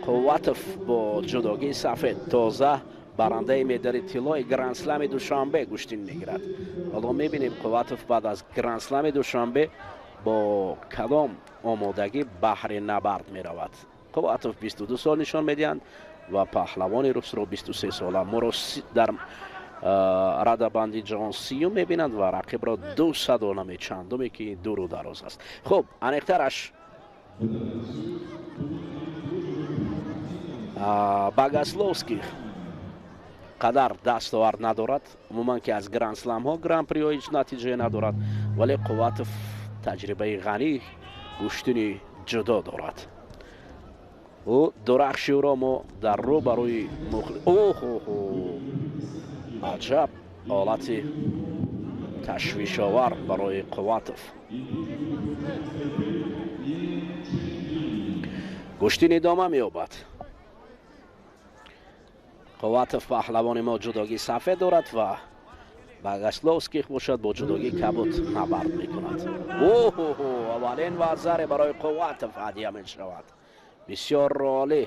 Қувватов бо ҷудогии сафед тоза барандаи медали тиллои Гранд-слами Душанбе гӯштин мегирад. Ҳоло мебинем, Қувватов баъд аз Гранд-слами Душанбе бо кадом омодагӣ баҳри набард меравад. Қувватов 22 сол нишон медиҳанд ва паҳлавони русро 23 сола. Моро дар радабанди ҷаҳон сиюм мебинанд ва рақибро 200 чандуме, ки дуру дароз аст. Хуб, аниқтараш, Богословских қадар дастовард надорад, умуман ки аз гранд-сламҳо, гран-приҳо ҳеҷ натиҷае надорад, вале Қувватов таҷрибаи ғанӣ гӯштини ҷудо дорад. Ӯ дурахши ӯро мо дар рӯ барои оҳоҳо, аҷаб ҳолати ташвишовар барои Қувватов. Гӯштин идома меёбад. Қувватов, паҳлавони мо, ҷудогии сафед дорад ва Богословских бошад, бо ҷудогии кабуд набард мекунад. Оҳоҳо, аввалин вазаре барои Қувватов ҳадия мешавад. Бисёр олӣ,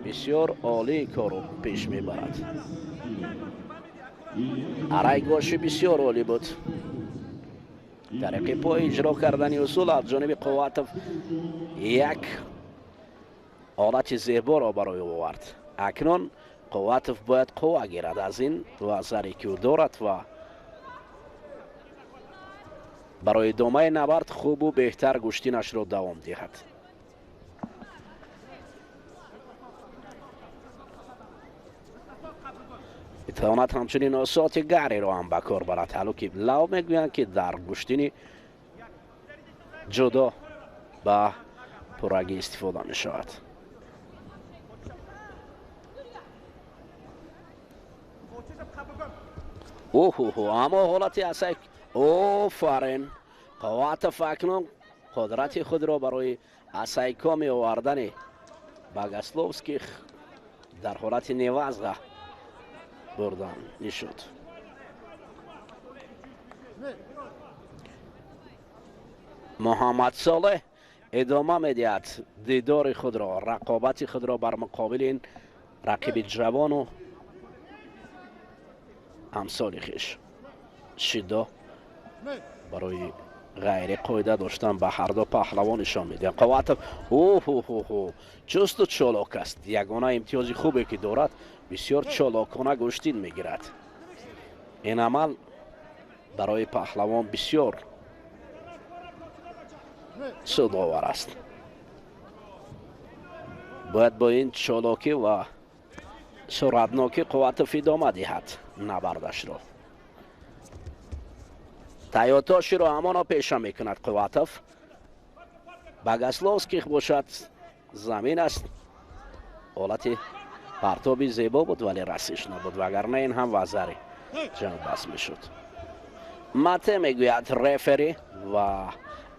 бисёр олӣ корро пеш мебарад. Арайгоши бисёр олӣ буд. Тариқи пой иҷро кардани усул аз ҷониби Қувватов як ҳолати зеборо барои ӯ овард. Акнун Қувватов бояд қувва гирад аз ин вазаре, ки ӯ дорад, ва барои идомаи набард хубу беҳтар гӯштинашро давом диҳад. Метавонад ҳамчунин осоти гариро ҳам ба кор барад, ҳалу ки лав мегӯянд, ки дар гӯштини ҷудо ба пуррагӣ истифода мешавад. Оҳоҳо, аммо ҳолати асай, офарин! Қувватов акнун қудрати худро барои асайкоми овардани Богословских дар ҳолати невазға бурдан нишуд. Муҳаммад Солеҳ идома медиҳад дидори худро, рақобати худро бар муқобили ин рақиби ҷавону ҳамсоли хеш. Шидо барои ғайриқоида доштан ба ҳарду паҳлавон нишон медиҳад. Қувватов оҳоҳоҳо, чусту чолок аст. Ягона имтиёзи хубе, ки дорад, бисёр чолокона гӯштин мегирад. Ин амал барои паҳлавон бисёр судовар аст. Бояд бо ин чолокӣ ва суръатнокӣ Қувватов идома диҳад набардашро. Таётоширо ҳамоно пеша мекунад Қувватов. Богословских бошад, замин аст. Ҳолати партоби зебо буд, вале расиш набуд, вагарна ин ҳам вазари ҷанбаст мешуд. Мате мегӯяд рефери ва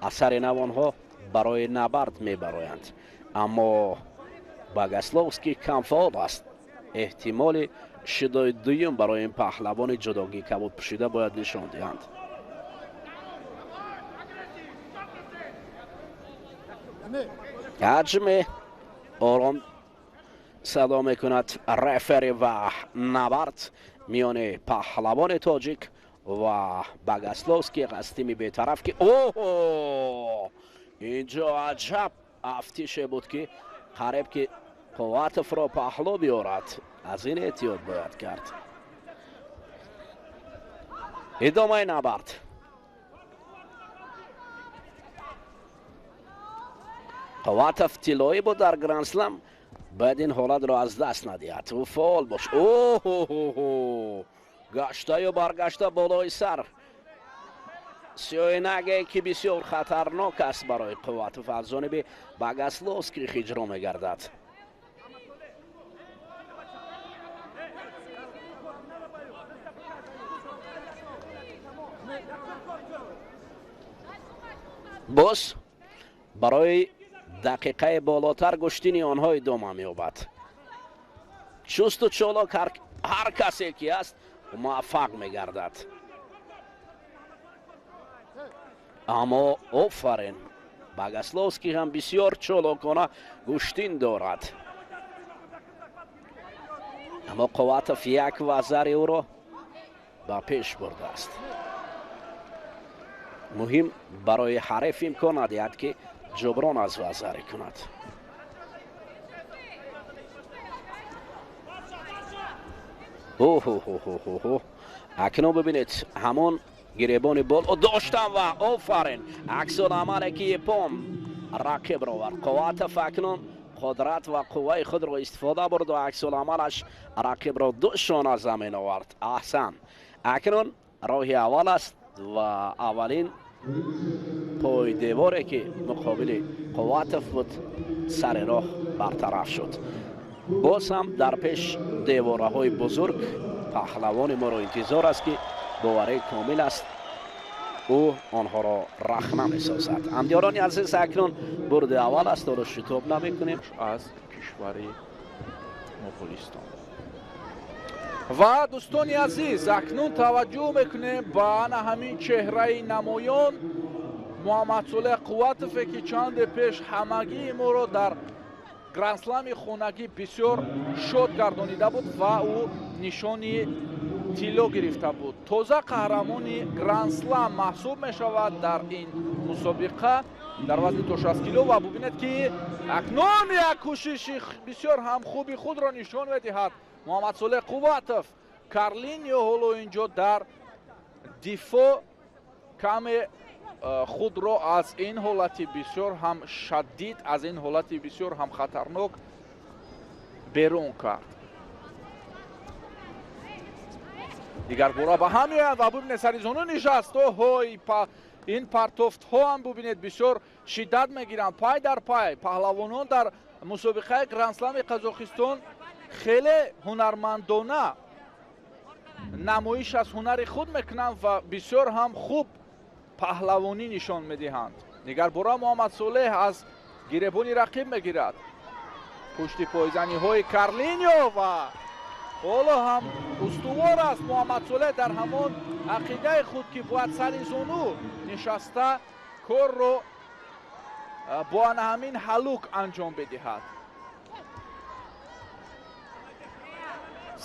асари навонҳо барои набард мебароянд, аммо Богословский камфаъол аст. Эҳтимоли шидои дуюм барои ин паҳлавони ҷудогии кабуд пӯшида бояд нишон диҳанд. Ҳаҷме ором садо мекунад рефери ва набард миёни паҳлавони тоҷик ва Богословский аз тими бетараф, ки оҳо, инҷо аҷаб афтише буд, ки қариб ки Қувватовро паҳлӯ биёрад. Аз ин эҳтиёт бояд кард. Идомаи набард. Қувватов тиллоӣ буд дар Гранд-слам, бояд ин ҳолатро аз даст надиҳад. Ӯ фаъол бош. Оҳоҳо, гаштаю баргашта болои сар сиёинаге, ки бисёр хатарнок аст барои Қувватов, аз ҷониби Богословских иҷро мегардад. Боз барои дақиқаи болотар гӯштини онҳо идома меёбад. Чусту чолок ҳар касе ки аст, муваффақ мегардад. Аммо офарин, Богословский ҳам бисёр чолокона гӯштин дорад, аммо Қувватов як вазари ӯро ба пеш бурдааст. Муҳим барои ҳариф имкон надиҳад, ки ҷуброн аз вазаре кунад. Оҳоҳоҳоҳо, акнун бибинед, ҳамон гиребони боло доштам ва офарин, аксуламале ки япон рақибро овард. Қувватов акнун қудрат ва қувваи худро истифода бурд ва аксуламалаш рақибро ду шона замин овард. Аҳсан, акнун роҳи аввал аст ва аввалин пойдеворе ки муқобили Қувватов буд, сари роҳ бартараф шуд. Боз ҳам дар пеш девораҳои бузург паҳлавони моро интизор аст, ки боварии комил аст, ӯ онҳоро рахна месозад. Ҳамдиёрони азиз, акнун бурди аввал аст, оро шитоб намекунем. Аз кишвари Моғулистон. Ва дӯстони азиз, акнун таваҷҷӯҳ мекунем ба ана ҳамин чеҳраи намоён, Муҳаммадсолеҳ Қувватове, ки чанде пеш ҳамагии моро дар грандслами хонагӣ бисёр шод гардонида буд ва ӯ нишони тилло гирифта буд. Тоза қаҳрамони грандслам маҳсуб мешавад дар ин мусобиқа дар вазни то 60 кило. Ва бубинед, ки акнун як кӯшиши бисёр ҳам хуби худро нишон медиҳад Муҳаммадсолеҳ Қувватов. Карлинио ҳоло инҷо дар дифоъ каме худро аз ин ҳолати бисёр ҳам шадид, аз ин ҳолати бисёр ҳам хатарнок берун кард. Дигарбора ба ҳам меоянд ва бубинед, сари зону нишаст. Оҳой, ин партофтҳо ҳам бубинед, бисёр шиддат мегиранд пай дар пай. Паҳлавонон дар мусобиқаи грандслами Қазоқистон хеле ҳунармандона намоиш аз ҳунари худ мекунанд ва бисёр ҳам хуб паҳлавонӣ нишон медиҳанд. Дигарбора Муҳаммадсолеҳ аз гиребони рақиб мегирад пушти пойзаниҳои Карлинио ва ҳоло ҳам устувор аст Муҳаммадсолеҳ дар ҳамон ақидаи худ, ки бояд сари зону нишаста корро бо ана ҳамин ҳалук анҷом бидиҳад.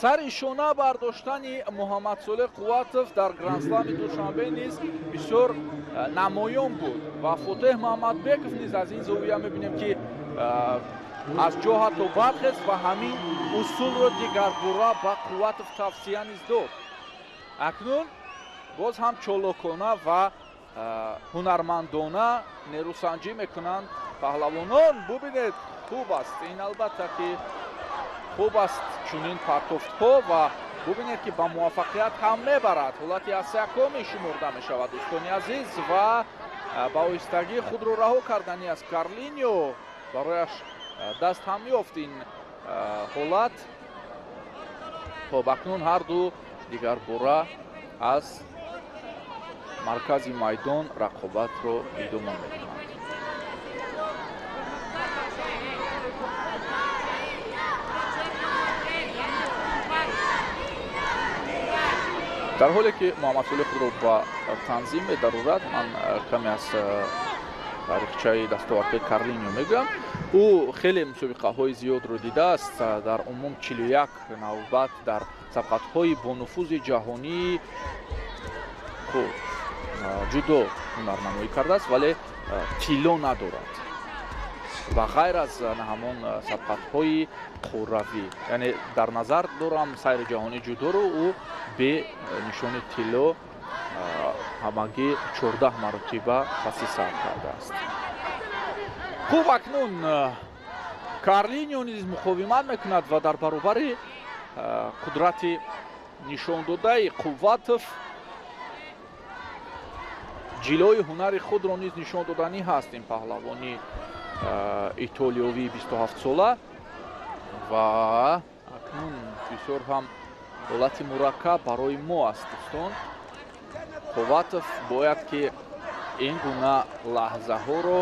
Сари шона бардоштани Муҳаммадсолеҳ Қувватов дар грандслами Душанбе низ бисёр намоён буд ва Фотеҳ Муҳаммадбеков низ аз ин зовия мебинем, ки аз ҷо ҳатто бархест ва ҳамин усулро дигарбора ба Қувватов тавсия низ дод. Акнун боз ҳам чолокона ва ҳунармандона нерӯсанҷӣ мекунанд паҳлавонон. Бубинед, хуб аст ин, албатта ки хуб аст чунин партофтҳо ва бубинед, ки ба муваффақият ҳам мебарад. Ҳолати аз якуми шумурда мешавад, дӯстони азиз, ва ба оҳистагӣ худро раҳо кардани аз Карлинио барояш даст ҳам ёфт ин ҳолат. Хоб, акнун ҳарду дигарбора аз маркази майдон рақобатро идома медиҳанд. Дар ҳоле ки Муҳаммадсолеҳ худро ба танзим медарорад, ман каме аз тарихчаи дастовардҳои Карлинио мегӯям. Ӯ хеле мусобиқаҳои зиёдро дидааст, дар умум 41 навбат дар сабқатҳои бонуфузи ҷаҳонӣ хуб ҷудо ҳунарнамоӣ кардааст, вале тилло надорад ва ғайр аз ҳамон сабқатҳои қурравӣ, яъне дар назар дорам сайри ҷаҳонии ҷудоро, ӯ бе нишони тилло ҳамагӣ 14 маротиба паси сар кардааст. Хуб, акнун Карлинио низ муқовимат мекунад ва дар баробари қудрати нишондодаи Қувватов ҷилои ҳунари худро низ нишон доданӣ ҳаст ин паҳлавони итолиёвии 27сола. Ва акнун бисёр ҳам ҳолати мураккаб барои мо аст, дӯстон. Қувватов бояд ки ин гуна лаҳзаҳоро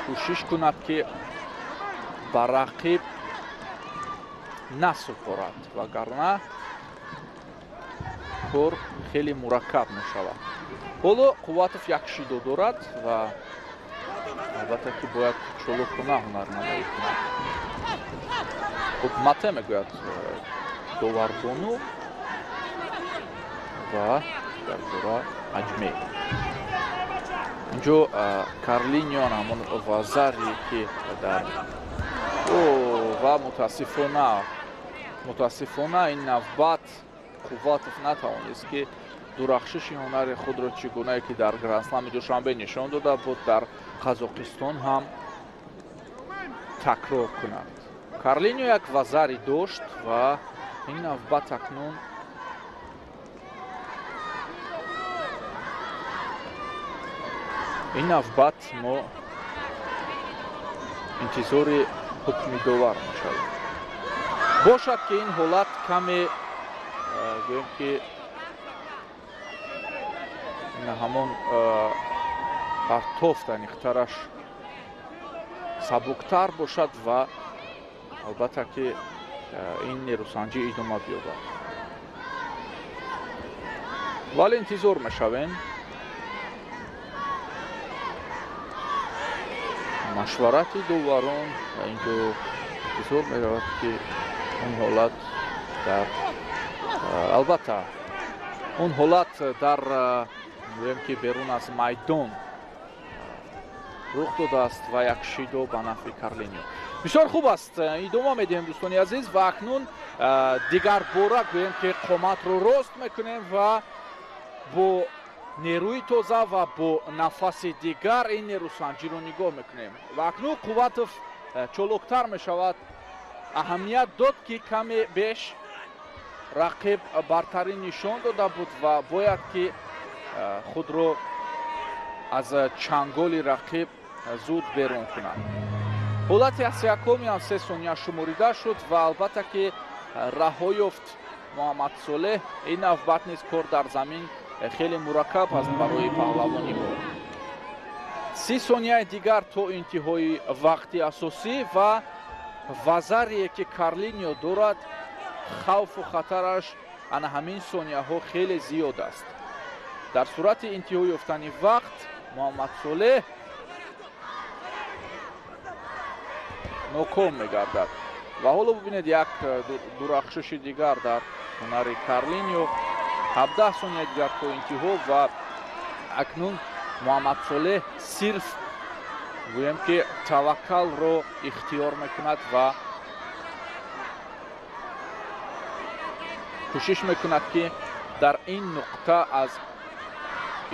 кӯшиш кунад, ки ба рақиб насупорад, вагарна кор хеле мураккаб мешавад. Ҳоло Қувватов як шидо дорад ва Албатта ки бояд чолокона ҳунарнамоӣ кунад. Хуб, мате мегӯяд доварбону ва якбора ҳаҷме. Инҷо Карлинио ҳамон вазаре ки дар ва мутаассифона ин навбат Қувватов натавонист ки дурахшиши ҳунари худро чӣ гунае ки дар Гранд-слами Душанбе нишон дода буд, дар Қазоқистон ҳам такрор кунад. Карлинио як вазари дошт ва ин навбат акнун мо интизори ҳукми довар мешавем. Бошад ки ин ҳолат каме гӯем ки ҳамон партофт аниқтараш сабуктар бошад ва албатта ки ин нерӯсанҷӣ идома биёбад. Вале интизор мешавем машварати доварон ва инҷо интизор меравад ки он ҳолат дар албатта он ҳолат дар гӯем ки берун аз майдон рух додааст ва як шидо ба нафъи Карлинио. Бисёр хуб аст, идома медиҳем дӯстони азиз ва акнун дигарбора гӯем ки қоматро рост мекунем ва бо нерӯи тоза ва бо нафаси дигар ин нерӯсанҷиро нигоҳ мекунем. Ва акнун Қувватов чолоктар мешавад. Аҳамият дод ки каме беш рақиб бартарӣ нишон дода буд ва бояд ки худро аз чанголи рақиб зуд берун кунад. Ҳолати асиякоми ҳам 3 сония шуморида шуд ва албатта ки раҳо ёфт Муҳаммадсолеҳ. Ин навбат низ кор дар замин хеле мураккаб аст барои паҳлавони мо. 30 сонияи дигар то интиҳои вақти асосӣ ва вазарие ки Карлинио дорад, хавфу хатараш ана ҳамин сонияҳо хеле зиёд аст. Дар сурати интиҳо ёфтани вақт Муҳаммадсолеҳ ноком мегардад. Ва ҳоло бубинед як дурахшиши дигар дар ҳунари Карлинио. 17 сония дигар то интиҳо ва акнун Муҳаммадсолеҳ сирф гӯем ки таваккалро ихтиёр мекунад ва кӯшиш мекунад ки дар ин нуқта аз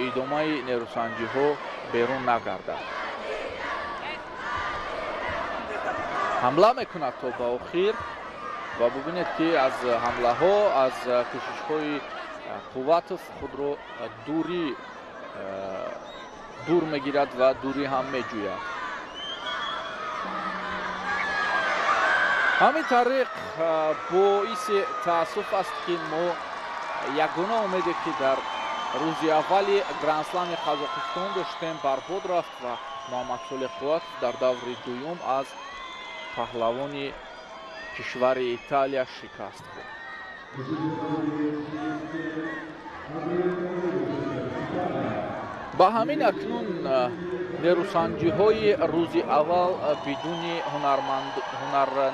идомаи нерӯсанҷиҳо берун нагардад. Ҳамла мекунад то ба охир ва бубинед ки аз ҳамлаҳо, аз кӯшишҳои Қувватов худро дур мегирад ва дурӣ ҳам меҷӯяд. Ҳамин тариқ боиси таассуф аст ки мо ягона умеде ки дар рӯзи аввали Гранд-слами Қазоқистон доштем барбод рафт ва Муҳаммадсолеҳ Қувватов дар даври дуюм аз паҳлавони кишвари Италия шикаст хӯрд. Ба ҳамин акнун нерӯсанҷиҳои рӯзи аввал бидуни ҳунарнамоии